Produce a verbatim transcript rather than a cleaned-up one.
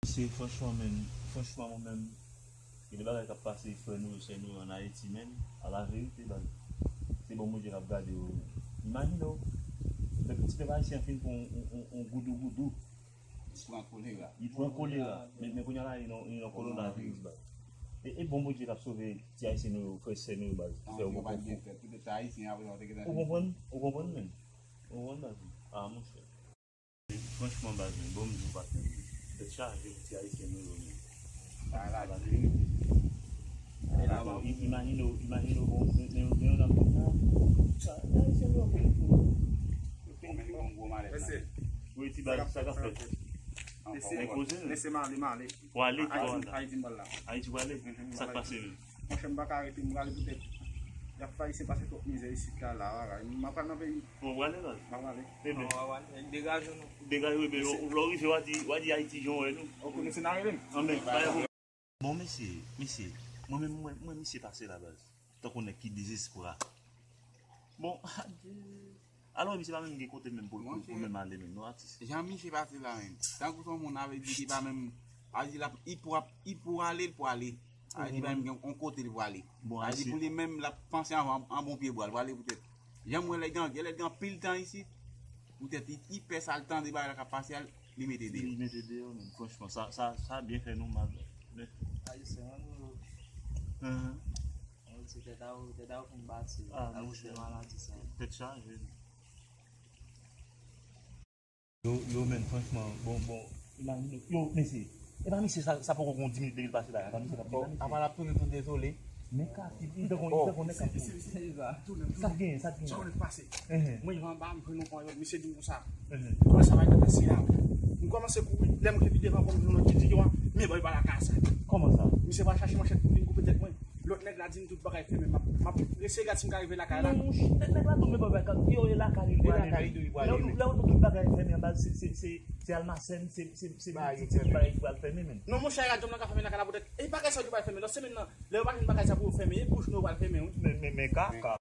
Se franchman, menm, franchman, mwen menm, gen de bagay k ap pase frè nou yo, sè nou yo ann Ayiti, menm, a la verite, baz. Se bon Bondye k ap gade yo. Imajine w, lè ti pèp ayisyen an fin pran yon, yon, yon, yon goudougoudou. Li pran kolera. Li pran kolera. Men, men kounye a la, li nan, li nan kowonaviris, baz. E, e bon Bondye k ap sove ti ayisyen nou yo, frè sè nou yo, baz. Fè yo konprann. Ou konprann? Ou konprann, menm? Ou konprann, baz? Ah, monchè. Franchman, baz, men bon, m di w, patnè, tèt chaje pou ti ayisyen nou yo, men. Sa la, la verite. I- Imajine w, imajine w, bon, men, men, men yon nap di, non, sa, ti ayisyen nou yo, men, yo fin fou. Wi, ti baz, sa k ap fèt? Anfòm, men koze, men. Lese m ale, m ale. W ale, Ayiti, Ayiti, m pral la. Ayiti, w ale? Sa k pase, menm? Monchè, m pa ka rete, m prale poutèt y ap fè Ayisyen pase twòp mizè isit la, la, bagay. M ap pral nan peyi. Bon, w prale, baz? M ap prale. Ebyen. Degaje w, non. Degaje w, ebyen, lè w rive, w a di, w a di Ayiti jan w wè nou. Ok, mesye, n a rele m. Anben, pa gen pwoblèm. Bon, mesye, mesye, mwen menm, mwen, mwen, misye pase la, baz. Tankou nèg ki dezespwa. Bon, adye. Alò, misye pa menm gen kote menm pou, pou, pou menm ale menm, non, atis. Jan misye pase la menm. Tankou se yon moun avè di ki pa menm, avè di l ap, li pou ap, li pou ale, li pou ale. Avè di pa menm gen yon kote li pou ale. Bon, avè di pou li menm, l ap panse anvan, an bon pye bwa, li pou ale poutèt. Jan m wè lè gen, gen lè gen anpil tan isit, poutèt li, li pè sa l tande bagay la k ap pase a, li mete deyò. Li mete deyò, menm, franchman, sa, sa, sa byen fè nou mal. Men Ayisyen, ann nou. Ann se tèt a ou, tèt a ou fin bati. Ah, monchè. Tèt chaje. Yo, yo, menm, franchman, bon, bon, imajine, yo, mesye, e pa misye sa, sa poko gon dis minit depi l pase la, e pa misye k ap di sa, mesye. Apa l ap tounen tou dezole. Men ka, li, li tankou, li tankou nèg k ap kouri. Sa k genyen, sa k genyen? Sa w pase? Mwen rive anba, m jwenn yon panyòl, misye di m konsa. Kòman sa va, gade si la. M kòmanse kouri, lè m rive pi devan, m jwenn yon lòt ki di, yo, men bòy pa lakay sa. Kòman sa? Misye pral chache manchèt pou vin koupe tèt mwen. Lòt nèg la di m tout bagay fèmen, m ap, m ap eseye gad si m ka rive lakay la. Non, monchè, nèg, nèg la tou, men bagay, yo, e lakay li pral ale. Lè w di tout bagay fèmen anba, se, se, se, se almasèn, se, se, se ti bagay ki pral fèmen, menm. Non, monchè, radyo m nan ka fèmen lakay la poutèt, e bagay sa yo ki pral fèmen, lòt semèn nan, lè yo pa jwenn bagay sa pou yo fèmen, e bouch nou yo pral fèmen, wi. Men, men, men, kaka.